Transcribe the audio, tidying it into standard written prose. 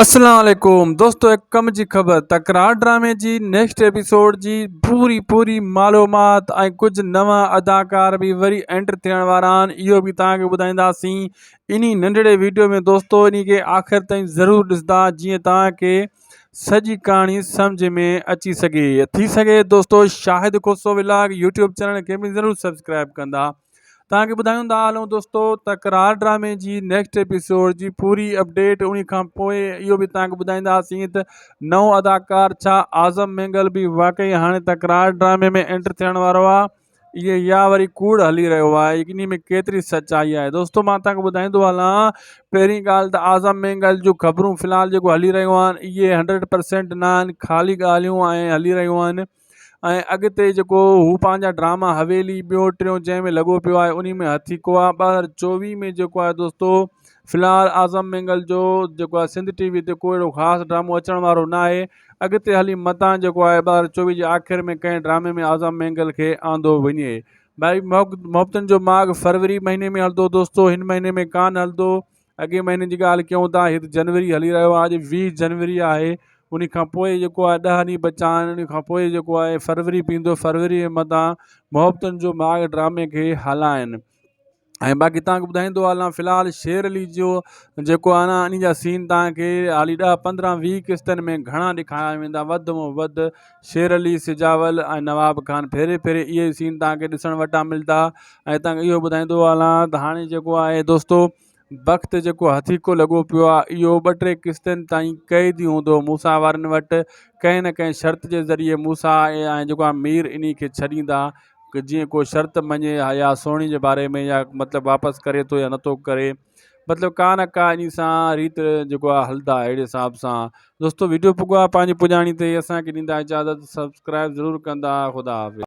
اسلام عليڪم دوستو هڪ ڪم جي خبر تڪرار ڊرامي جي نيڪسٽ ايپيسوڊ جي پوري پوري معلومات ۽ ڪجهه نوان اداڪار به وري انٽر ٿيڻ وارا آهن اهو به توهان کي ٻڌائينداسين انهي ننڍڙي ويڊيو ۾ دوستو انهي کي آخر تائين ضرور ڏسندا جيئن توهان کي سڄي ڪهاڻي سمجھ ۾ اچي سگهي ٿي سگهي دوستو Shahid Khoso vlog YouTube channel کي به ضرور سبسڪرائب ڪندا توهان کي ٻڌايون ٿا هلون دوستو تڪرار ڊرامي جي نيڪسٽ ايپيسوڊ جي پوري اپڊيٽ انهي کان پوء اهو به توهان کي ٻڌائينداسين ته نئون اداڪار ڇا اعظم مينگل به واقعي هاڻي تڪرار ڊرامي ۾ انٽر ٿيڻ وارو آهي اهي يا وري ڪوڙ هلي رهيو آهي انهي ۾ ڪيتري سچائي آهي دوستو مان توهان کي ٻڌائيندو هلان پهرين ڳالهه ته اعظم مينگل جون خبرون في الحال جيڪو هلي رهيون آهن اهي 100% نه آهن خالي ڳالهيون ۽ هلي رهيون آهن ۽ اڳتي جيڪو هو پنهنجا ڊراما حويلي ٻيو ٽيون جنهن ۾ لڳو پيو آهي انهي ۾ هٿيڪو آهي 2024 ۾ جيڪو آهي دوستو في الحال اعظم مينگل جو جيڪو آهي سنڌ ٽي وي تي ڪو اهڙو خاص ڊرامو اچڻ وارو نه آهي اڳتي هلي متان جيڪو آهي 2024 جي آخر ۾ ڪنهن ڊرامي ۾ اعظم مينگل کي آندو وڃي. ڀائي محبتن جو ماڳ فروري مهيني ۾ هلندو دوستو هن مهيني ۾ ڪانه هلندو اڳئين مهيني جي ڳالهه ڪيون ٿا هي ته جنوري هلي رهيو آهي اڄ 20 جنوري آهي ان کان پوء جيڪو آهي ڏهه ڏينهن بچا آهن ان کان پوء جيڪو آهي فروري پيندو فروري متان محبتن جو ماڳ ڊرامي کي هلائن ۽ باقي تان کي ٻڌائيندو هلان في الحال شير علي جو جيڪو آهي نه ان جا سين تان کي حالي ڏهه پندرهن 20 قسطن ۾ گهڻا ڏيکاريا ويندا وڌ ۾ وڌ شير علي سجاول ۽ نواب خان ڦيري ڦيري اهي سين تان کي ڏسڻ وٽان ملدا ۽ تان کي اهو ٻڌائيندو هلان ته هاڻي جيڪو آهي دوستو بخت جيڪو هٿيڪو لڳو پيو آهي اهو ٻه ٽي قسطن تائين قيدي هوندو موسيٰ وارن وٽ ڪنهن نه ڪنهن شرط جي ذريعي موسيٰ ۽ جيڪو آهي مير انهي کي ڇڏيندا جيئن ڪو شرط مڃي يا سهڻي جي باري ۾ يا مطلب واپس ڪري ٿو يا نٿو ڪري مطلب ڪا نه ڪا انهي سان ريت جيڪو آهي هلدا اهڙي حساب سان دوستو ويڊيو پڳو آهي پنهنجي پڄاڻي تي اسان کي ڏيندا اجازت سبسڪرائب ضرور ڪندا خدا حافظ.